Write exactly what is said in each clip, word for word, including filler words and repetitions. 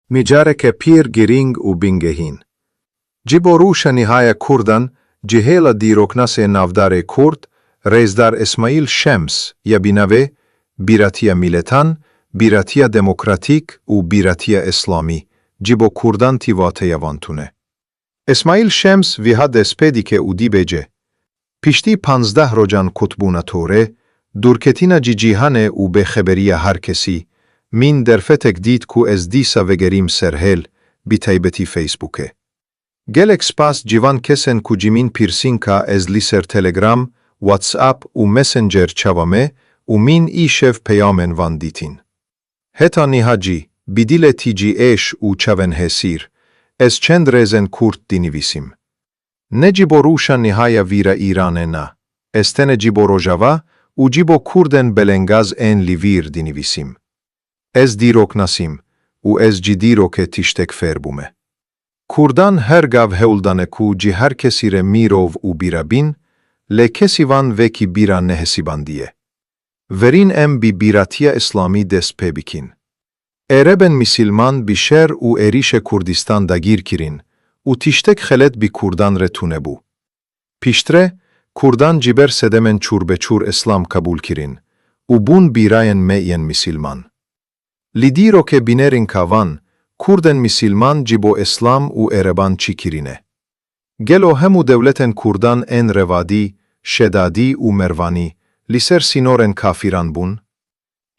Mijareke pîr girîng û bingehîn. Ji bo rûşenîhaya Kurdan, ji hêla dîroknasê navdarê Kurd, rêzdar Îsmaîl Şems, ya bi navê Bîratiya Miletan, Bîratiya Demokratîk û Bîratiya Îslamî, ji bo Kurdan tî wateya van tune. Îsmaîl Şems viha dest pê dike û dibêje: Piştî panzdeh rojan qutbûna torê, dûrketina ji cîhanê û bêxeberiya her kesî, min derfetek dît ku ez dîsa vegerîm ser hêl, bi taybetî Facebookê. Gelek spas ji van kesên ku ji min pirsîn ka ez li ser Telegram, WhatsApp û Messenger çawa me û min îşev peyamên van dîtin. Heta niha jî, bi dilê tijî êş û çavên hesîr, ez çend rêzên kurt dinivîsim. Ne ji bo rûşenîhaya vîra Îranê na, ez tenê ji bo Rojava û ji bo Kurdên belengaz ên li vîr dinivîsim. Ez dîroknas im û ez ji dîrokê tiştek fêr bûme. Kurdan her gav hewl dane ku ji her kesî re mirov û bîra bin, lê kesî van vekî bîra nehesibandiye. Verîn em bi Bîratiya Îslamî dest pê bikin. Erebên Misîlman bi şer û êrîşê Kurdistan dagîr kirin û tiştek xelet bi Kurdan re tune bû. Piştre, Kurdan ji ber sedemên çûrbeçûr Îslam qebûl kirin û bûn bîrayên me yên Misîlman. Li dîrokê binêrin ka van Kurdên Misîlman ji bo Îslam û Ereban çi kirine? Gelo hemû dewletên Kurdan ên Revadî, Şedadî û Mervanî li ser sînorên kafîran bûn?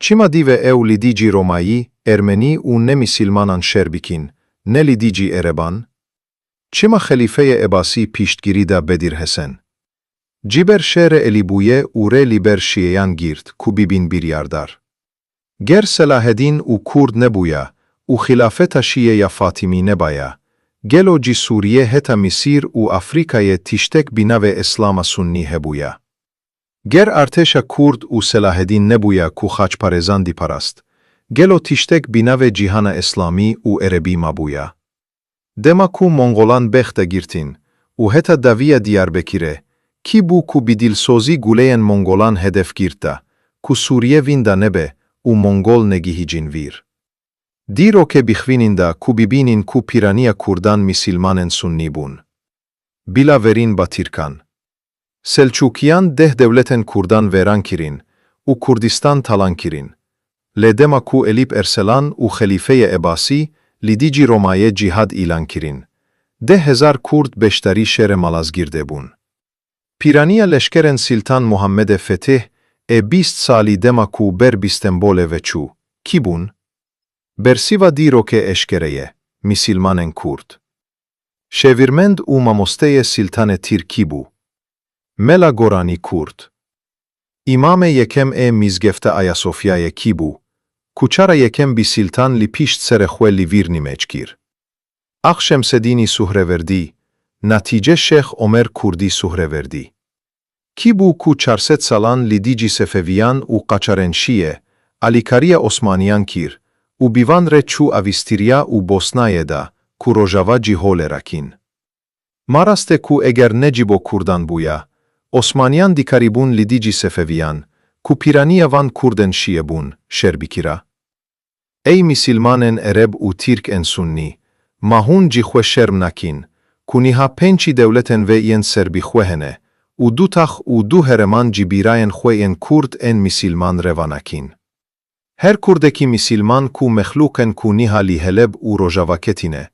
Çima divê ew li dijî Romayî, Ermenî û ne Misîlmanan şer bikin, ne li dijî Ereban? Çima Xelîfeyê Ebasî piştgirî da Bedir Hesen? Ji ber şerê Elî bûye û rê li ber Şiyeyan girt ku bibin biryardar. Ger Selahedîn û Kurd nebûya û xilafeta Şiye ya Fatîmî nebaya, gelo ji Sûriye heta Misîr û Afrîkayê tiştek bi navê Îslama Sunnî hebûya? Ger artêşa Kurd û Selahedîn nebûya ku xaçparêzan diparast, gelo tiştek bi navê Cîhana Îslamî û Erebî mabûya? Dema ku Mongolan bêx da girtin û heta dawiya Diyarbekirê, kî bû ku bi dilsozî guleyên Mongolan hedef girt da ku Sûriye vînda nebe û Mongol negihîcin vîr? Dîrokê bixwînin da ku bibînin ku pîraniya Kurdan Misîlmanên Sunnî bûn. Bila verîn ba Tirkan. Selçûkiyan deh dewletên Kurdan vêran kirin û Kurdistan talan kirin. Lê dema ku Elîp Erselan û Xelîfeyê Ebasî li dijî Romayê cîhad îlan kirin, deh hezar Kurd beşdarî şerê Malazgirdê bûn. Pîraniya leşkerên Siltan Muhammedê Fetih ê bîst salî dema ku ber bi Stenbolê ve çû, kî bûn? Bersiva dîrokê eşkere ye, Misîlmanên Kurd. Şêwirmend û mamosteyê Siltanê Tirk kî bû? Mela Goranî Kurd. Îmamê yekem ê Mîzgefta Ayasofyayê kî bû, ku çara yekem bi Siltan li pişt serê xwe li vîr nimêc kir? Ax Şemsedînî Suhreverdî, natîce Şêx Omer Kurdî Suhreverdî. Kî bû ku çar sed salan li dijî Sefeviyan û qaçarên Şiye, alîkariya Osmaniyan kir û bi van re çû Avîstiriya û Bosnayê da ku Rojava jî holê rakîn? Ma rast e ku eger ne ji bo Kurdan bûya, Osmaniyan dikarîbûn li dijî Sefeviyan, ku pîraniya van Kurdên Şiye bûn, şer bikira? Ey Misîlmanên Ereb û Tirk ên Sunnî, ma hûn ji xwe şerm nakîn, ku niha pêncî dewletên ve yên serbixwe hene û du tax û du herêman ji bîrayên xwe yên Kurd ên Misîlman reva nakîn? Her Kurdekî Misîlman ku mexlûqên ku niha li Heleb û Rojava ketine,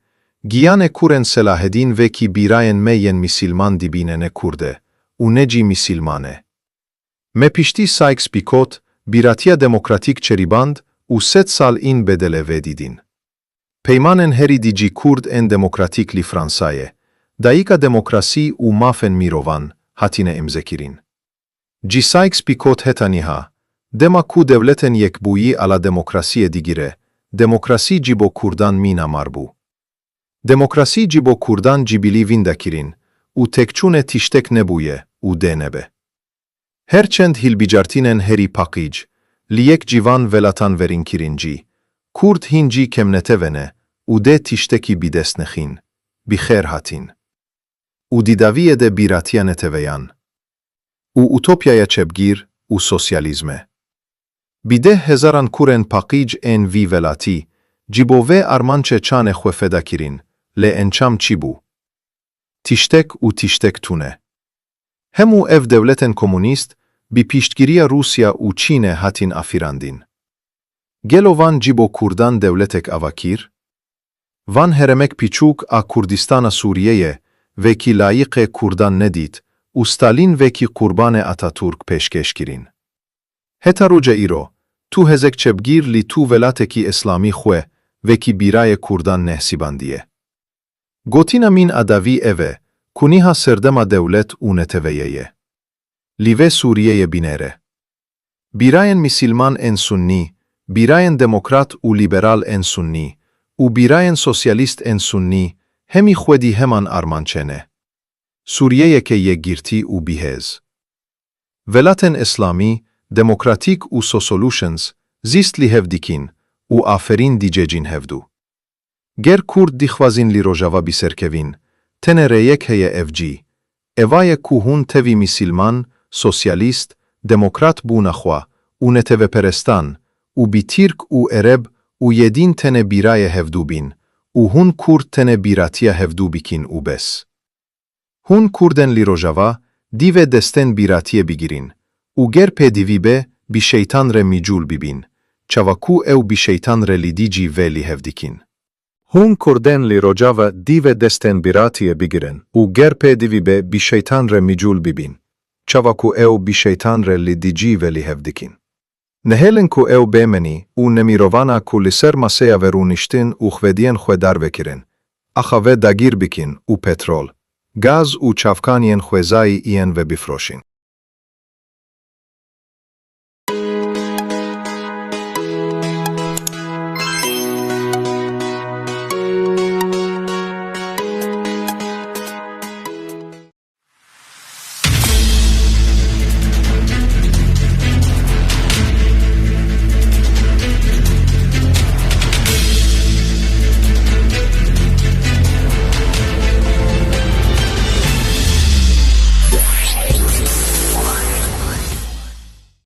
giyanê kurên Selahedîn vekî bîrayên me yên Misîlman dibîne ne Kurd e û ne jî Misîlman e. Me piştî Sykes-Picot, Bîratiya Demokratîk çerîband û sed sal în bedelê vê didîn. Peymanên herî dijî Kurd ên demokratîk li Fransayê, Dayika Demokrasî û Mafên Mirovan, hatine îmzekirin. Ji Sykes-Picot heta niha, dema ku Dewletên Yekbûyî ala demokrasiyê digire, demokrasî ji bo Kurdan mîna mar bû. Demokrasî ji bo Kurdan ji bilî vînda kirin û têkçûnê tiştek nebûye û dê nebe. Her çend hilbijartinên herî paqij li yek ji van welatan verîn kirin jî, Kurd hîn jî kemnetev ne û dê tiştekî bi dest nexin. Bi xêr hatin. Û di dawiyê de bîratiya neteweyan û utopyaya çepgîr û sosyalîzm e. Bi deh hezaran kurên paqij ên vî welatî, Ji bo vê armançê çanê xwe feda kirîn, lê encam çi bû? Tiştek û tiştek tune. Hemû ev dewletên komûnîst bi piştgiriya Rûsya û Çînê hatin afirandin. Gelo van ji bo kurdan dewletek ava kir? Van herêmek piçûk a Kurdistana Sûriyeyê wekî layîqê kurdan nedît û Stalîn wekî qurbanê Ataturk pêşkêş kirîn. Heta roja îro, tu hêzek çepgîr li tu welatekî îslamî xwe wekî bîrayê kurdan nehsîbandiye. Gotina min a dawî ev e, ku niha serdema dewlet û neteweyê ye. Li vê Sûriyeyê binêre. Bîrayên misîlman ên sunnî, bîrayên demokrat û lîberal ên sunnî û bîrayên sosyalîst ên sunnî hemî xwedî heman armançê ne. Sûriyeyeke yekgirtî û bihêz. Welatên îslamî, demokratîk û so-solutions zîst li hev dikin û aferîn dicêcin hevdu. Ger kurd dixwazin li Rojava biserkevin, tenê rêyek heye, ev jî eva ye ku hûn tevî misîlman, sosyalîst, demokrat bûna xwe û neteweperestan û bi tirk û ereb û yê din tenê bîrayê hevdu bin û hûn kurd tenê bîratiya hevdu bikin û bes. Hûn kurdên li Rojava divê destên bîratiyê bigirin û ger pêdivî be bi şeytan re mîcûl bibin, çawa ku ew bi şeytan re li dijî vê li hev dikin. Hûn kurdên li Rojava divê destên bîratiyê bigirin û ger pêdivî be bi şeytan re mîcûl bibin, çawa ku ew bi şeytan re li dijî vê li hev dikin. Nehêlin ku ew bêmenî û nemirovana ku li ser maseya ve rûniştin û xwediyên xwe darve kirin, axa ve dagîr bikin û petrol, gaz û çavkaniyên xwezayî yên ve bifroşin.